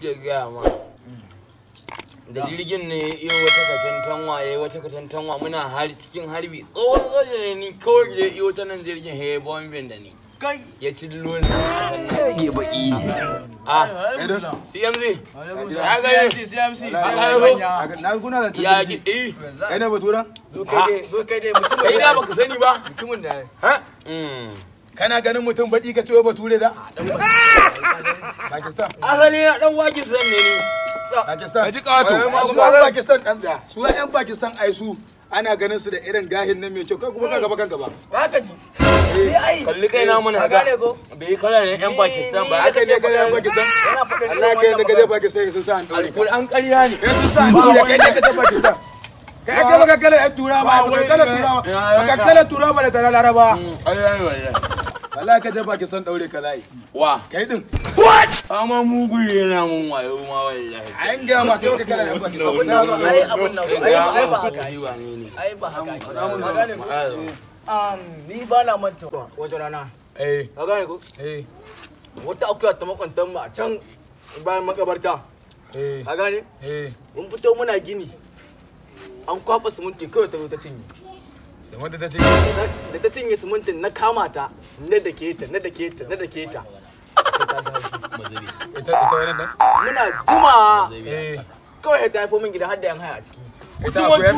Ke gaya ma. Da jirgin ne ya iyo wata katantanwa, ya yi wata katantanwa, muna har cikin harbi. Tsohon soja ne ni, kawai da ya iyo ta nan jirgin ya yi bombin da ni. Kai. Ya ci loni. Kage baki. Ah, CMC. Ya ga CMC, CMC. Wallahi. Na guna da Ya jirgi. gi eh. Kai ne batura? Zo kai dai, zo kai dai mutumin. Kai da baka sani ba. Mutumin da. Ha? Mm. Kana ganin mutum baki ka ce wai bature da? Pakistan. Asali na dan Pakistan ne ni. Pakistan. Ka ji ƙato. Su yan Pakistan ɗan da. Su yan Pakistan ai su ana ganin su da irin gahin nan mai kyau, kai kuma kan gaba kan gaba. Ba ka ji. Ni ai. Kalli kai na mana Ka ga. gane ko? Bai yi kala ne yan Pakistan ba. Haka ne kana yan Pakistan? Yana faɗin Allah kai da kaje Pakistan sun sa an daure ka. Alƙur'an ƙarya ne. Kai sun sa an daure kai ne kaje Pakistan. Kai kai baka kala yan turawa ba, baka kala turawa, baka kala turawa ba da tara Laraba. Ƙarya ne wallahi. Wallahi kaje Pakistan daure ka zai. Wa. Kai din. Amma mugu yana mun wayo ma wallahi. An ga ma kai baka kala yan Pakistan. Ai abun nan, ai ai ba haka. Shi wane ne? Ai ba haka. Ka gane ko? Ni ba na manta wata rana. Eh Ka gane ko? eh Wata akuya ta makwantan mu a can bayan makabarta. eh Ka gane? eh. Mun fito muna gini. An kwaba siminti kawai ta zo ta cinye. Sai wanda ta ce Da ta cinye simintin na kama ta, na dake ta, na dake ta, na dake ta. Sai ta dawo. ita ita wannan nan. Muna jimawa Eh kawai ta haifo min gida har da yan haya a ciki. ita akuyar.